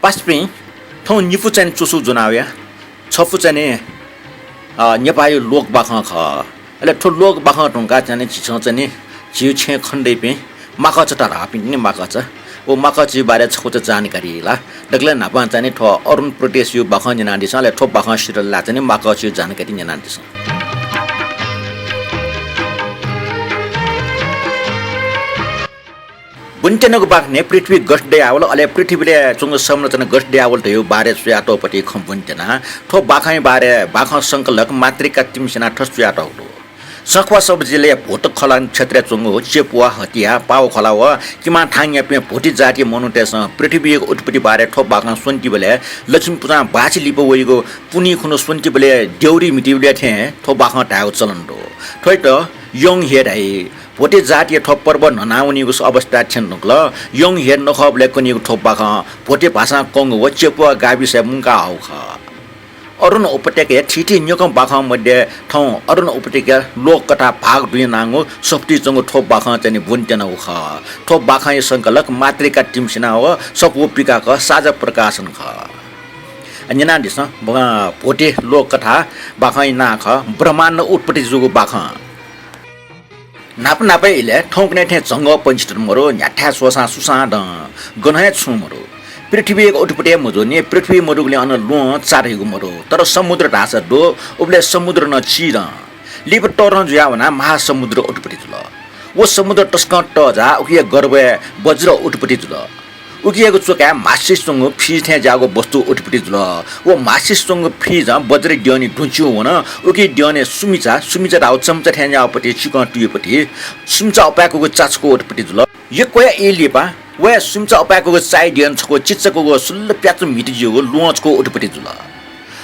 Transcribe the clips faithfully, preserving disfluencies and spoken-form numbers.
पासापिं, थौं निपु चाहिँ नि च्वसु ज्वना वया। छपु चाहिँ नि, अ, नेपाःया लोक बाखं खः। अले थ्व लोक बाखं धुंकाः चाहिँ नि झीसं चाहिँ नि झीगु छेँय् खनेदइपिं माकःचा धाःपिन्त नि माकःचा। व माकःचाया बारे छकूचा जानकारी ला। दकलय् न्हापां चाहिँ नि थ्व अरुण प्रदेशया बाखं न्यनादिसँ, अले थ्व बाखं सिधल ला चाहिँ नि माकःचाया जानकारी न्यनादिसँ। ब्वनेत्यनागु बाखनय् पृथ्वी गठन दयावल, अले पृथ्वीलय् च्वंगु संरचना गठन दयावल धयागु बारे च्वयातःगु पति खँ ब्वनेत्यना। थ्व बाखंया बारे बाखं संकलक मातृका तिमसेनां थथे च्वयातःगु दु। संखुवासभा जिल्लाया भोटखला क्षेत्रय् च्वंगु चेपुवा, हतिया, पावखला व किमाथाङयापिं भोटे जातिया मनूतय्‌सं पृथ्वीया उत्पत्ति बारे थ्व बाखं स्वन्तिबलय् लक्ष्मीपुजां बाःछि लिपा वइगु पुन्हि खुन्हु स्वन्तिबलय् द्यौरी म्हितीबलय् थें थ्व बाखं धायेगु चलन दु। थ्वयात यौं हे धाइ। भोटे जातिया थ्व पर्व न्हनावनीगु अवस्थाय् थ्यने धुंकल। यौं हे नखःबलय् कनीगु थ्व बाखं भोटे भाषां कंगु व चेपुवा गाविसय् मुंकाहःगु खः। अरुण उपत्यकाया थीथी न्यकं बाखं मध्ये थौं अरुण उपत्यकाया लोककथा भाग दुने यानागु सफुतिइ च्वंगु थ्व बाखं चाहिँ नि ब्वनेत्यनागु खः। थ्व बाखंया संकलक मातृका तिमसेना व सफू पिकाक साझा प्रकाशन खः। न्यनादिसँ, ब-, भोटे लोककथा बाखंया नां खः ब्रह्माण्ड उत्पत्ति जूगु बाखं। न्हापा न्हापा इलय् थौंकन्हय् थें झंगः पंचित मरु, न्ह्याथाय् स्वःसां सुसां दं, गनं हे छुं मरु। पृथ्वीया उत्पत्ति हे मजूनि, पृथ्वी मदुगुलिं अन ल्वहं चा धइगु मरु, तर समुद्र धाःसा दु, उबलय् समुद्र नं चिधं। लिपा तःधं जुयाः वनाः महासमुद्र उत्पत्ति जुल। व समुद्र तसकं तःजाः उकिया गर्भय् वज्र उत्पत्ति जुल। उकियागु च्वकाय् म्हासिस च्वंगु फ्रिज थें ज्याःगु वस्तु उत्पत्ति जुल। व म्हासिस च्वंगु फ्रिजं वज्रया द्यःने दुं च्यूं वन। उकिया द्यःने सुमिचा, सुमिचा धाःगु चम्चा थें ज्याःगु पति चिकं तुयुपति, सुमिचा अपाय्‌कूगु चा छकू उत्पत्ति जुल। यक्व हे ई लिपा वया सुमिचा अपाय्‌कूगु चाया द्यःने छकू चिचाकूगु सुल्ल प्याच्चु म्हिति ज्यूगु ल्वहं छकू उत्पत्ति जुल।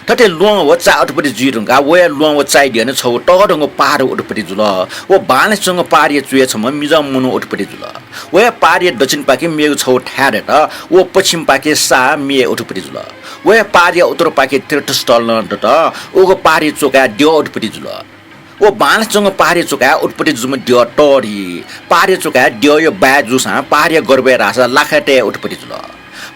थथे ल्वहं व चा उत्पत्ति जुइ धुंकाः वया ल्वहं व चाया द्यःने छगू तःधंगु पहाड उत्पत्ति जुल। व बांलासे च्वंगु पहाडया चुय् छम्ह मिजं मनू उत्पत्ति जुल। वया पहाडया दक्षिणपाखे मेगु छगू थाय् दत। व पश्चिमपाखे साः म्ये उत्पत्ति जुल। वया पहाडया उत्तरपाखे तीर्थस्थल नं दत। उगु पहाडया च्वकाय् द्यः उत्पत्ति जुल। व बांलासे च्वंगु पहाडया च्वकाय् उत्पत्ति जूम्ह द्यः तःधि। पहाडया च्वकाय् द्यःया बाय् जूसां पहाडया गर्भय् धाःसा लाखाय् तय् उत्पत्ति जुल।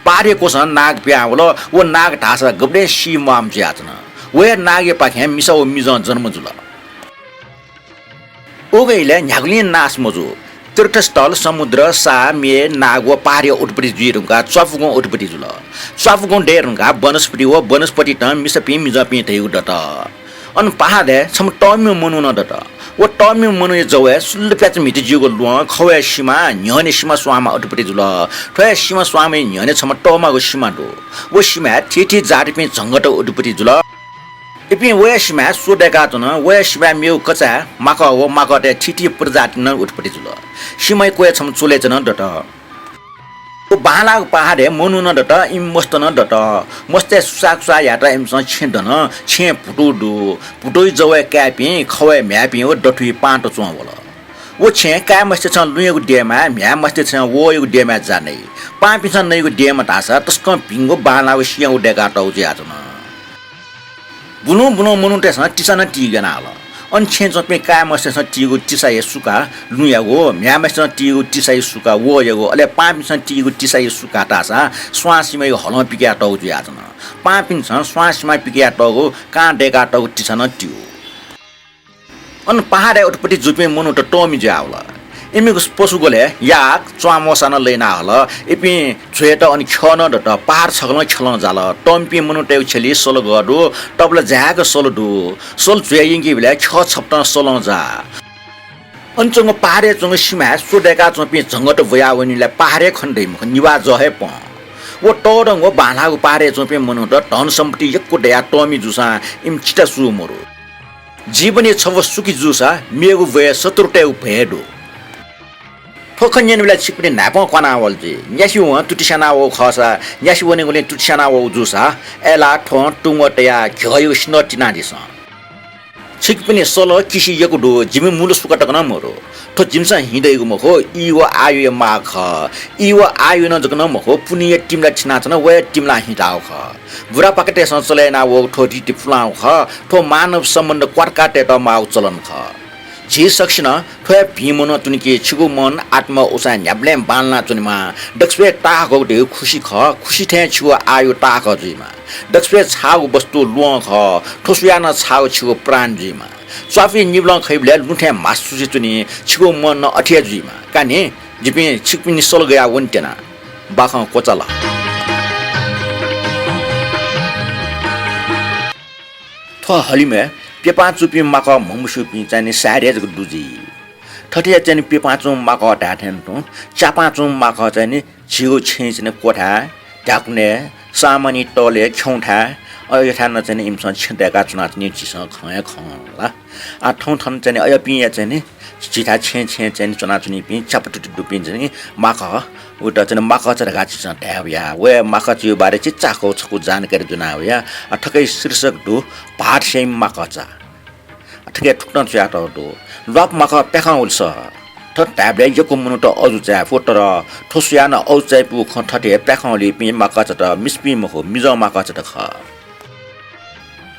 पहाडया क्वसं नाग पिहां वल। व नाग धाःसा गबलें सी म्वाःम्ह जुयाच्वन। वया नागयापाखें मिसा व मिजं जन्म जुल। उगु इलय् न्ह्यागुलिं नाश मजू। तीर्थस्थल, समुद्र, साः, म्ये, नाग व पहाडया उत्पत्ति जुइ धुंकाः च्वापुगुं उत्पत्ति जुल। च्वापुगुं दये धुंकाः वनस्पति व वनस्पतितं मिसापिं मिजंपिं धइगु दत। अन पहाडय् छम्ह तःमिम्ह मनू नं दत। व तःमिम्ह मनूया जवय् सुल्ल प्याच्चु म्हिति ज्यूगु ल्वहं खवय् सिमा, न्ह्यःने सिमा स्वांमा उत्पत्ति जुल। थ्व हे सिमा स्वांमाया न्ह्यःने छम्ह तःमागु सिमा दु। व सिमाय् थीथी जातिपिं झंगःत उत्पत्ति जुल। इपिं वया सिमाय् स्व दय्‌काच्वन। वया सिमाय् मेगु कचाय् माकः व माकःतय् थीथी प्रजाति नं उत्पत्ति जुल। सिमाया क्वय् छम्ह चुलय् च्वनं दत। व बांलाःगु पहाडय् मनू नं दत, इमि मस्त नं दत। मस्तय् सुसाःकुसाः यायेत इमिसं छेँ दन। छेँय् भुतू दु। भुतूया जवय् काय्‌पिं, खवय् म्ह्याय्‌पिं व दथुइ पाहांत च्वं वल। व छेँय् काय्‌मस्तय्‌सं लुँयागु देय्‌माय्, म्ह्याय्‌मस्तय्‌सं वहःयागु देय्‌माय् जा नइ। पाहांपिन्सं नइगु देय्‌मा धाःसा तसकं भिंगु बांलाःगु सिँयागु दय्‌कातःगु जुयाच्वन। बुलुं बुलुं मनूतय्‌सं तिसा नं तीगु याना हल। अन छेँय् च्वंपिं काय्‌मस्तय्‌सं तीगु तिसाया सुका लुँयागु, म्ह्याय्‌मस्तय्‌सं तीगु तिसाया सुका वहःयागु, अले पाहांपिन्सं तीगु तिसाया सुका धाःसा स्वांसिमाया हलं पिकयातःगु जुयाच्वन। पाहांपिन्सं स्वांसिमां पिकयातःगु कां दय्‌कातःगु तिसा नं तीगु। अन पहाडय् उत्पत्ति जूपिं मनूत तःमि जुयावल। इमिगु पशुगलय् याक, च्वांमसा नं लहिना हल। इपिं झ्वय्‌त अन ख्यः नं दत। पहाड छकलं छलं जाल। तःमिपिं मनूतय्‌गु छ्यलय् सलगः दु। तबला झाय्‌क सल दु। सल झ्वय् यंकीबलय् ख्यः छपतं सलं जा। अन च्वंगु पहाडय् च्वंगु सिमाय् स्व दय्‌का च्वंपिं झंगःत ब्वयावनीबलय् पहाडय् खने दइ मखु, निभाः जः हे पं। व तःधंगु बांलाःगु पहाडय् च्वंपिं मनूत धन सम्पत्ति यक्व दयाः तःमि जूसां इमि चिता सू मरु। जीवनय् छपु सुखी जूसा मेगु ब्वय् शत्रुतय्‌गु भय दु। थ्व खँ न्यनेबलय् छिकपिनि न्हाय्‌पं क्वाना वल जुइ। न्यासि वं तुति स्याना वःगु खःसा न्यासि वनेगुलिं तुति स्याना वःगु जूसा, अय्‌ला थ्वं तुं तयाः घ्यःयागु सिन्हः तिनादिसँ। छिकपिनि सल किसि यक्व दु, जिमि मूल सुका तक नं मरु। थ्व जिमिसं हिं दइगु मखु, ई व आयुया माग खः। ई व आयुनं जक नं मखु, पुन्हिया तिमिला थिनाच्वन, वया तिमिलां हिं धाःगु खः। बुढापाकातय्‌सं चले याना वःगु थ्व रीति पुलांगु खः। थ्व मानव सम्बन्ध क्वातकातयेत माःगु चलन खः। झी सकसिनं थ्व हे भिं मनं च्वनी कि छिगु मन, आत्मा, उसाँय् न्ह्याबलें बांलाना च्वनेमा। दकलय् ताःहाकःगु धइगु खुसी खः, खुसी थें छिगु आयु ताःहाकः जुइमा। दकलय् छाःगु वस्तु ल्वहं खः, थ्व स्वयाः नं छाःगु छिगु प्राण जुइमा। च्वापुइ निबलं खइबलय् लुँ थें म्हासुसे च्वनी, छिगु मन नं अथे हे जुइमा। का नि, जिपिं छिकपिनि सल गयाः वनेत्यना। बाखं क्वचाल। थ्व हलिमय् प्यपां चूपिं माकः म्हमस्यूपिं चाहिँ नि साय्‌दे जक दु जुइ। थथे चाहिँ नि प्यपां चूम्ह माकः धाये थें तुं, च्यापां चूम्ह माकः चाहिँ नि झीगु छेँय् चाहिँ नि क्वथाय्, ध्याकुनय्, सामानी तलय्, खिउँथाय्, अय्‌थाय् नं चाहिँ नि इमिसं छेँ दय्‌का च्वनाच्वनी झीसं खं हे खं ला। आ, थौं थन चाहिँ नि अय्‌पिं हे चाहिँ नि झीथाय् छेँय् छेँय् चाहिँ नि च्वनाच्वनीपिं च्यापातुति दुपिं चाहिँ नि माकः, वयात चाहिँ नि माकःचा धकाः झीसं धाये वया। व हे माकःचाया बारे चिचाकःगु छकू जानकारी ज्वना वया। आ, थुकिया शीर्षक दु भाःत स्याइम्ह माकःचा। आ, थुकिया थुकथं च्वयातःगु दु। ल्वापु माकः प्याखं हुलिसः। थथे धायेबलय् यक्व मनूत अजू चायाफु, तर थ्व स्वयाः नं अजू चायापुगु खँ थथे हे प्याखं हुलीपिं माकःचात मिसापिं मखु, मिजं माकःचात खः।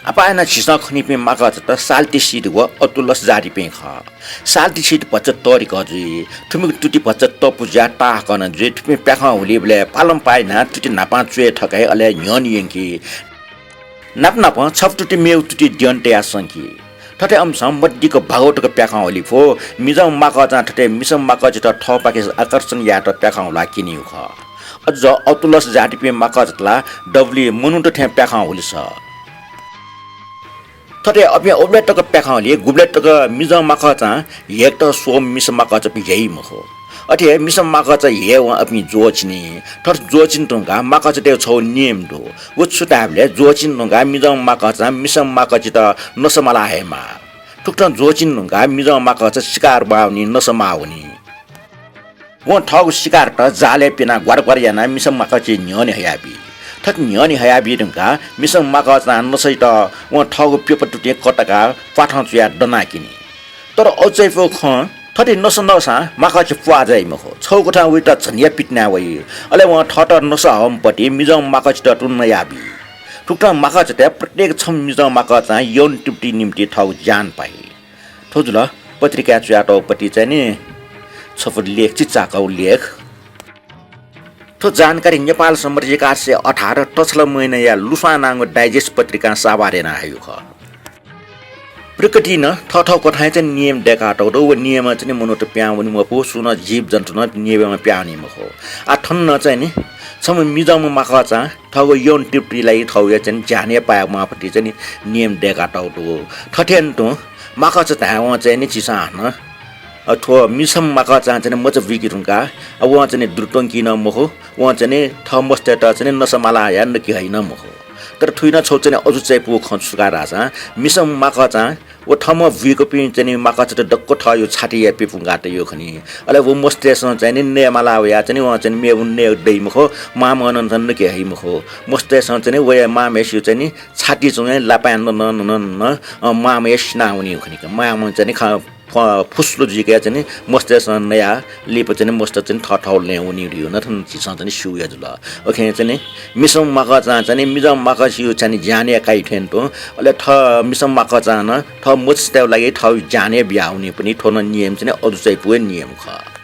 आपाः यानाः झीसं खनीपिं माकःचात साल्तिसित व अतुलस जातिपिं खः। साल्तिसित भचा तःधिकः जुइ, थुमिगु तुति भचा तःपु जुयाः ताःहाकः नं जुइ। थुपिं प्याखं हुलीबलय् पालंपाः यानाः तुति न्हापां च्वय् थकाइ, अले न्ह्यःने यंकी। नाप नापं छपु तुति मेगु तुति द्यने तयाः संकी। थथे अमिसं मदिक्क बागः तक प्याखं हुलीफु। मिजं माकःचां थथे मिसा माकःचात थःपाखे आकर्षण यायेत प्याखं हुलाः क्यनीगु खः। अझ अतुलस जातिपिं माकःचात ला दबुलिइ मनूत थें प्याखं हुलिसः। थथे अपिं अबलय् तक प्याखं हुली, गुबलय् तक मिजं माकःचां ह्येकेत स्वःम्ह मिसा माकःचापिं ह्यइ मखु। अथे हे मिसा माकःचा ह्ययेवं अपिं ज्वःचिनी। थथे ज्वःचिने धुंकाः माकःचातय् छगू नियम दु। व छु धायेबलय् ज्वःचिने धुंकाः मिजं माकःचां मिसा माकःचात नसा माला हयेमाः। थुकथं ज्वःचिने धुंकाः मिजं माकःचा सिकार माः वनी, नसा माः वनी। वं थःगु सिकारत जालय् प्यनाः ग्वार ग्वार यानाः मिसा माकःचाया न्ह्यःने हयाबी। थथे न्ह्यःने हयाबी धुंकाः मिसा माकःचां नसायात वं थःगु प्यपा तुतिं कतकाः प्वाथं चुयाः दनाः क्यनी। तर अजू चायापुगु खँ, थथे नसा नःसां माकःचा प्वाः जाइ मखु। छगू कथं वयात झन्या पितिना वइ। अले वं थःत नसा हःम्ह पति मिजं माकःचात तुं नयाबी। थुकथं माकःचातय् प्रत्येक छम्ह मिजं माकःचां यौन तृप्ति निम्ति थःगु ज्यान पाइ। थ्व जुल पत्रिकाय् च्वयातःगु पति चाहिँ नि छपु लेख, चिचाकःगु लेख। थ्व जानकारी नेपाल सम्बत एघार सय अठार तछला महिनाया लुस्वां नांगु डाइजेस्ट पत्रिकां साभार यानाहयागु खः। प्रकृतिं नं थःथः कथंया चाहिँ नियम दय्‌कातःगु दु। व नियमं चाहिँ नि मनूत पिहां वनी मखु, सुं नं जीवजन्तु नं नियमं पिहां वनी मखु। आः थन नं चाहिँ नि छम्ह मिजंम्ह माकःचां थःगु यौन तृप्ति लागि थःगु चाहिँ नि ज्यानया पाय्‌या माःपति चाहिँ नि नियम दय्‌कातःगु दु। थथे यानातुं माकःचा धायेवं चाहिँ नि झीसं हानं, अ, थ्व मिसा माकःचां चाहिँ नि मचा बुइके धुंकाः, अ, वं चाहिँ नि दुरुत्वंकी नं मखु, वं चाहिँ नि थः मस्तय्‌त चाहिँ नि नसा माला हयाः नके हइ नं मखु। तर थुइ नं छगू चाहिँ नि अजू चायापुगु खँ छु का धाःसा, मिसा माकःचां व थःम्हं बुइकूपिं चाहिँ नि माकःचात दक्व थःगु छातिइ प्यपुंकाः तयागु खनी। अले व मस्तय्‌सं चाहिँ नि नये माला वयाः चाहिँ नि वं चाहिँ नि मेगु नये दइ मखु, मांम्हं नं नके हइ मखु। मस्तय्‌सं चाहिँ नि वया मांम्हय्‌सिगु चाहिँ नि छातिइ च्वंगु लापां नं नं नं नं, अ, मांम्ह सिनावनीगु खनी। मांम्ह चाहिँ नि खा-, फ-, फुस्सुलु जुइके चाहिँ नि मस्तय्‌सं नयाः लिपा चाहिँ नि मस्त चाहिँ नि थःथःगु लँय् वनीगु धइगु नं थन झीसं चाहिँ नि स्यू हे जुल। उकिं चाहिँ नि मिसा माकःचां चाहिँ नि मिजं माकःसिगु चाहिँ नि ज्यान हे काइ थें तुं, अले थः मिसा माकःचां नं थः मचासितय् लागि थःगु ज्यान हे बियावनीपनि थ्व नं नियम चाहिँ नि अजू चायापुगु नियम खः।